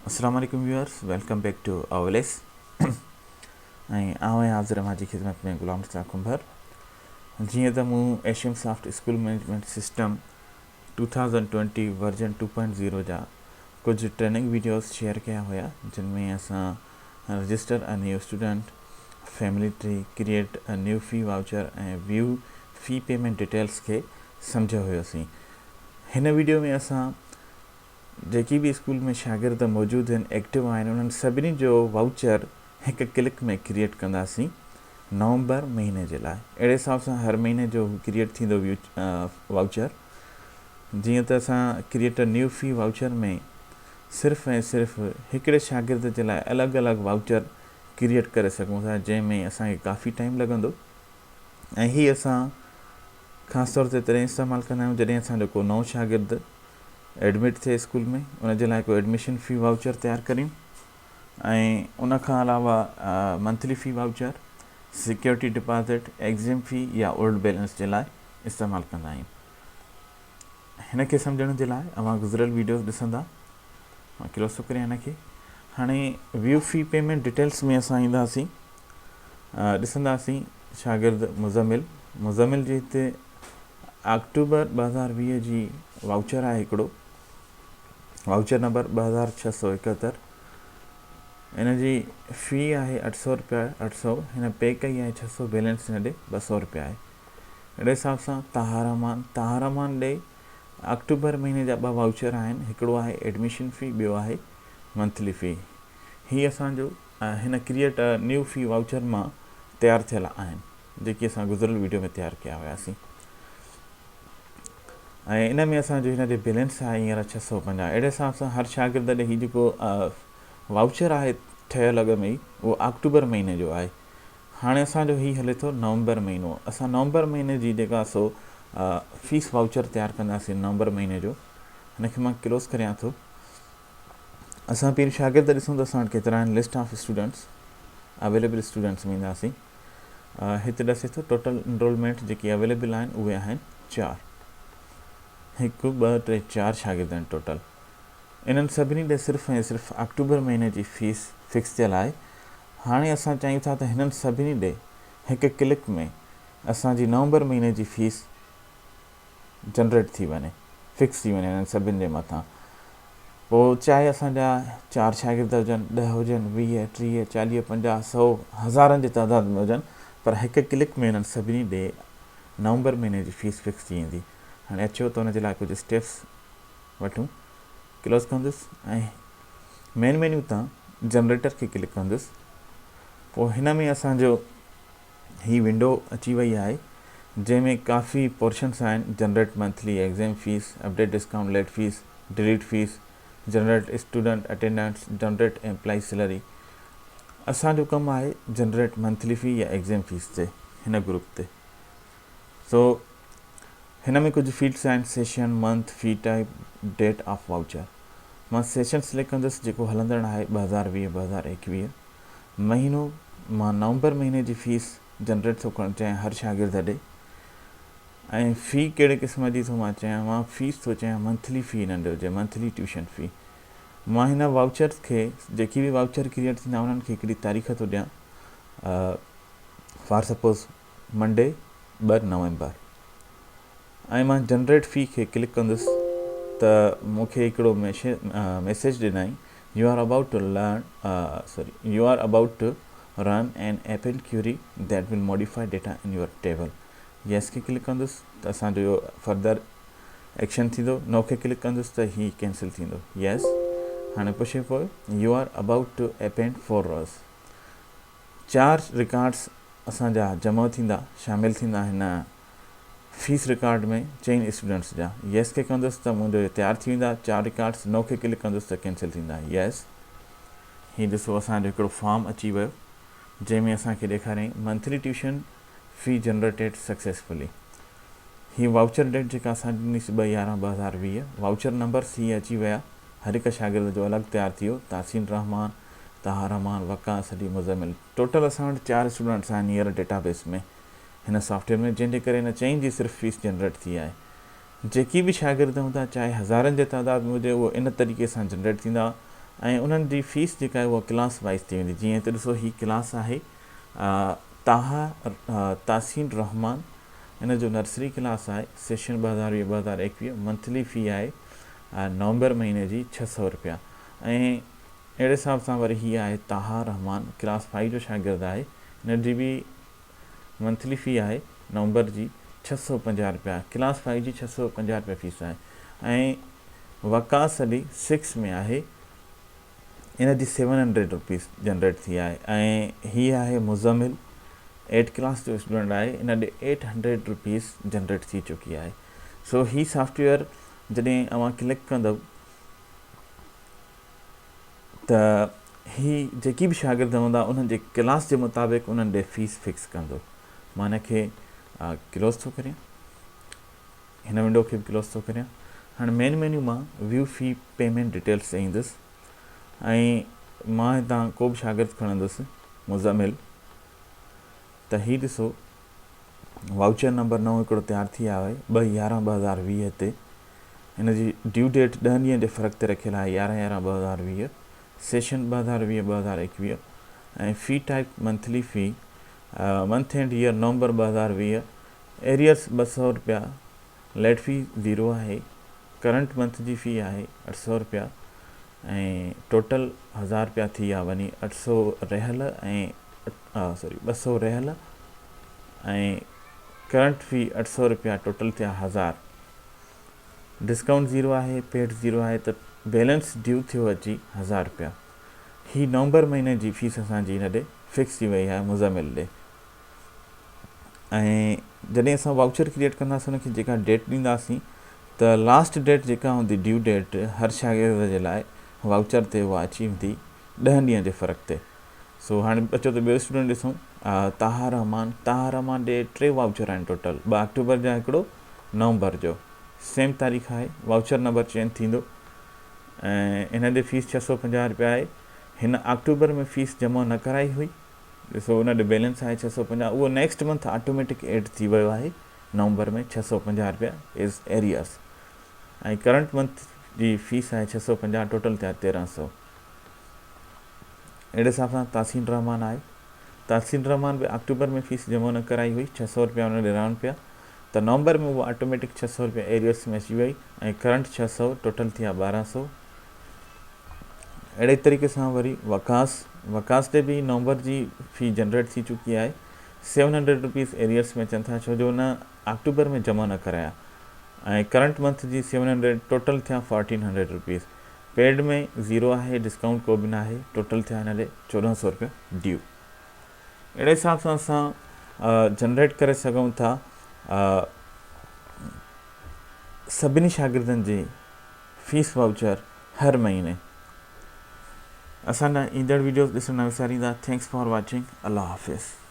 السلام عليڪم viewers welcome back two اوليس ۽ آئون آهيان حاضر اوهان جي خدمت ۾ غلام رضا ڪنڀر جيئن ته مون Asian soft school management system 2020 version 2.0 جا ڪجهه ٽريننگ ويڊيوز شيئر ڪيا هيا جن ۾ اسان register a new student family tree create a new fee voucher ۽ view fee payment details کي سمجهيو هيوسين هن ويڊيو ۾ اسان جيڪي به اسڪول ۾ شاگرد موجود آهن ايڪٽو آهن انهن سڀني جو وائوچر هڪ ڪلڪ ۾ ڪريئيٽ ڪنداسين نومبر مهيني جي لاء اهڙي حساب سان هر مهيني جو ڪريئيٽ ٿيندو وائوچر جيئن ته اسان ڪريئيٽ نيو في وائوچر ۾ صرف ۽ صرف هڪڙي شاگرد جي لاء الڳ الڳ وائوچر ڪريئيٽ ڪري سگهون ٿا جنهن ۾ اسان کي ڪافي ٽائيم لڳندو ۽ هي اسان خاص طور تي تڏهن استعمال ڪندا آهيون جڏهن اسان جو ڪو نئون شاگرد ايڊمٽ ٿئي اسڪول ۾ ان جي لاء ڪو ايڊميشن في واؤچر تيار ڪريون ۽ ان کان علاوه monthly fee voucher, security deposit, exam fee يا اولڊ بيلنس جي لاء استعمال ڪندا آهيون. هن کي سمجهڻ جي لاء اوهان گذريل ويڊيوز ڏسندا. مان ڪلوز ٿو ڪريان هن کي. هاڻي ويو في پيمينٽ ڊيٽيلس ۾ اسان اينداسين ڏسنداسين شاگرد مزمل مزمل جي هتي آڪٽوبر 2020 جي وائوچر آهي هڪڙو وائوچر نمبر 2671 ان جي في آهي 800 روپيا 800 هن پي ڪئي آهي 600 بيلنس هن ڏي 200 روپيا آهي اهڙي حساب سان طاهر رحمان طاهر رحمان ڏي آڪٽوبر مهيني جا ٻه وائوچر آهن هڪڙو آهي ايڊميشن في ٻيو آهي منٿلي في هي اسان جو هن ڪريئيٽ ا نيو في وائوچر مان تيار ٿيل آهن جيڪي اسان گذريل ويڊيو ۾ تيار ڪيا هياسين ۽ ان ۾ اسان جو هن ڏي بيلنس آهي هينئر 650 اهڙي حساب سان هر شاگرد ڏي هي جيڪو وائوچر آهي ٺهيل اڳ ۾ ئي اهو آڪٽوبر مهيني جو آهي هاڻي اسان جو هي هلي ٿو نومبر مهينو اسان نومبر مهيني جي جيڪا سو فيس وائوچر تيار ڪنداسين نومبر مهيني جو هن کي مان ڪلوز ڪريان ٿو اسان پهرين شاگرد ڏسون ته اسان وٽ ڪيترا آهن list of students available students ۾ اينداسين هت ڏسي ٿو ٽوٽل انرولمينٽ جيڪي اويليبل آهن اهي آهن چار هڪ ٻه ٽي چار شاگرد آهن ٽوٽل انهن سڀني ڏي صرف ۽ صرف آڪٽوبر مهيني جي فيس فڪس ٿيل آهي هاڻي اسان چاهيون ٿا ته هنن سڀني ڏي هڪ ڪلڪ ۾ اسان جي نومبر مهيني جي فيس جنريٽ ٿي وڃي فڪس ٿي وڃي انهن سڀن جي مٿان پوء چاهي اسان جا چار شاگرد هجن ڏهه هجن ويهه ٽيهه چاليهه پنجاهه سو هزارن جي تعداد ۾ هجن پر هڪ ڪلڪ ۾ انهن سڀني ڏي نومبر مهيني جي فيس فڪس ٿي ويندي هاڻي اچو ته ان جي لاء ڪجهه اسٽيپس وٺون ڪلوز ڪندس ۽ مين مينيو تان جنريٽر کي ڪلڪ ڪندس پوء هن ۾ اسان جو هي ونڊو اچي وئي آهي جنهن ۾ ڪافي پورشنس آهن generate monthly exam fees, update discount late fees, delete fees, generate student attendance, generate employee salary. اسان جو ڪم آهي جنريٽ منٿلي في يا ايگزيم فيس تي هن گروپ تي سو هن ۾ ڪجهه فيلڊس آهن session, month, fee type, date of voucher. مان سيشن سليڪٽ ڪندس جيڪو هلندڙ آهي 2020 2021 مهينو مان نومبر مهيني جي فيس جنريٽ ٿو ڪرڻ چاهيان هر شاگرد ڏي ۽ في ڪهڙي قسم جي ٿو مان چاهيان مان فيس ٿو چاهيان منٿلي في هنن ڏي هجي منٿلي ٽيوشن في مان هن واؤچرس کي جيڪي به واؤچر ڪريئيٽ ٿيندا انهن کي هڪڙي تاريخ ٿو ڏيان فار سپوز منڊي 2 نومبر ۽ مان جنريٽ في کي ڪلڪ ڪندس ته مون کي هڪڙو ميسيج ڏنائين you are about to learn sorry you are about to run an append query that will modify data in your table yes کي ڪلڪ ڪندس ته اسان جو فردر ايڪشن ٿيندو نو کي ڪلڪ ڪندس ته هي ڪينسل ٿيندو يس هاڻي پڇي پوء you are about to append four rows چار رڪارڊس اسان جا جمع ٿيندا شامل ٿيندا هن فيس رڪارڊ ۾ چئن اسٽوڊنٽس جا يس کي ڪندس ته منهنجو اهي تيار ٿي ويندا چار رڪارڊس نو کي ڪلڪ ڪندس ته ڪينسل ٿيندا يس هي ڏسو اسان جو هڪڙو فارم اچي ويو جنهن ۾ اسان کي ڏيکاريائين monthly tuition fee generated successfully هي واؤچر ڊيٽ جيڪا اسان ڏني سي 2 11 2020 واؤچر نمبرس هي اچي ويا هر هڪ شاگرد جو الڳ تيار ٿي ويو تاسين رحمان طاها رحمان وقاص علي مزمل ٽوٽل اسان وٽ چار اسٽوڊنٽس آهن هينئر ڊيٽا بيس ۾ هن سافٽ ويئر ۾ جنهن جي ڪري هن چئن جي صرف فيس جنريٽ ٿي آهي. جيڪي به شاگرد هوندا چاهي هزارن جي تعداد ۾ هجي اهو ان طريقي سان جنريٽ ٿيندا ۽ انهن جي فيس جيڪا آهي اها ڪلاس وائز ٿي ويندي جيئن هتي ڏسو هي ڪلاس آهي طه تاسين الرحمان ان جو نرسري ڪلاس آهي سيشن 2020 2021 منٿلي في آهي نومبر مهيني جي 600 روپيا ۽ اهڙي حساب سان وري هي آهي طه الرحمان ڪلاس فائيو جو شاگرد آهي ان جي به منٿلي في آهي نومبر جي 650 روپيا ڪلاس فائيو جي 650 روپيا فيس آهي ۽ وقاص علي سڪس ۾ آهي ان جي سيون هنڊريڊ روپيز جنريٽ ٿي آهي ۽ هي آهي مزمل ايٽ ڪلاس جو اسٽوڊنٽ آهي ان ڏي ايٽ هنڊريڊ روپيز جنريٽ ٿي چڪي آهي سو هي سافٽويئر جڏهن اوهان ڪلڪ ڪندو ته هي جيڪي به شاگرد هوندا انهن جي ڪلاس جي مطابق انهن ڏي فيس فڪس ڪندو. مان هن کي ڪلوز ٿو ڪريان. هن ونڊو کي به ڪلوز ٿو ڪريان. هاڻي مين مينيو مان ويو في پيمينٽ ڊيٽيلز تي ايندس ۽ مان هتان ڪو به شاگرد کڻندس مزمل ته هي ڏسو واؤچر نمبر نئون هڪڙو تيار ٿي آيو آهي 2 11 2020 تي هن جي ڊيو ڊيٽ ڏهن ڏينهن جي فرق تي رکيل آهي 11 11 2020 سيشن 2020 2021 ۽ في ٽائپ منٿلي في منٿ اينڊ ييئر نومبر 2020 ايريئرس 200 رپيا ليٽ في زيرو آهي ڪرنٽ منٿ جي في آهي 800 رپيا ۽ ٽوٽل 1000 رپيا ٿي ويا وڃي 800 رهيل ۽ سوري 200 رهيل ۽ ڪرنٽ في 800 رپيا ٽوٽل ٿيا 1000 ڊسڪائونٽ زيرو آهي پيڊ زيرو آهي ته بيلنس ڊيو ٿيو اچي هزار رپيا هي نومبر مهيني جي فيس اسان جي هن ڏي فڪس ٿي وئي آهي مزمل ڏي ۽ جڏهن اسان واؤچر ڪريئيٽ ڪنداسين ان کي جيڪا ڊيٽ ڏينداسين ته لاسٽ ڊيٽ جيڪا هوندي ڊيو ڊيٽ هر شاگرد جي لاء واؤچر تي اها اچي ويندي ڏهن ڏينهن جي فرق تي سو هاڻي اچو ته ٻيو اسٽوڊنٽ ڏسون طه الرحمان طه الرحمان ڏي ٽي واؤچر آهن ٽوٽل ٻه آڪٽوبر جا هڪڙو نومبر جو سيم تاريخ آهي واؤچر نمبر چينج ٿيندو ۽ هن ڏي فيس 650 روپيا آهي هن آڪٽوبر ۾ فيس جمع نه ڪرائي هئي ڏسو ان ڏي بيلنس آهي 650 اهو نيڪسٽ منٿ آٽوميٽڪ ايڊ ٿي ويو آهي نومبر ۾ 650 روپيا از ايريئرس ۽ ڪرنٽ منٿ جي فيس آهي 650 ٽوٽل ٿيا 1300 اهڙي حساب سان تاسين الرحمان آهي. تاسين الرحمان به آڪٽوبر ۾ فيس جمع نه ڪرائي هئي، 600 رپيا ان ڏي رهن پيا ته نومبر ۾ اها آٽوميٽڪ 600 رپيا ايريئرس ۾ اچي وئي ۽ ڪرنٽ 600 ٽوٽل ٿيا 1200. اهڙي طريقي سان وري وقاص وقاص ڏي به نومبر جي في جنريٽ ٿي چڪي آهي، سيون هنڊريڊ روپيز ايريئرس ۾ اچن ٿا ڇو جو ان آڪٽوبر ۾ جمع نه ڪرايا ۽ ڪرنٽ منٿ جي سيون هنڊريڊ ٽوٽل ٿيا fourteen hundred rupees. Paid ۾ zero آهي ڊسڪائونٽ ڪو به ناهي ٽوٽل ٿيا هن ڏي 1400 روپيا ڊيو. اهڙي حساب سان اسان جنريٽ ڪري سگهون ٿا سڀني شاگردن جي فيس واؤچر هر مهيني. اسان جا ايندڙ ويڊيوز ڏسڻ نه وساريندا. Thanks for watching. Allah Hafiz.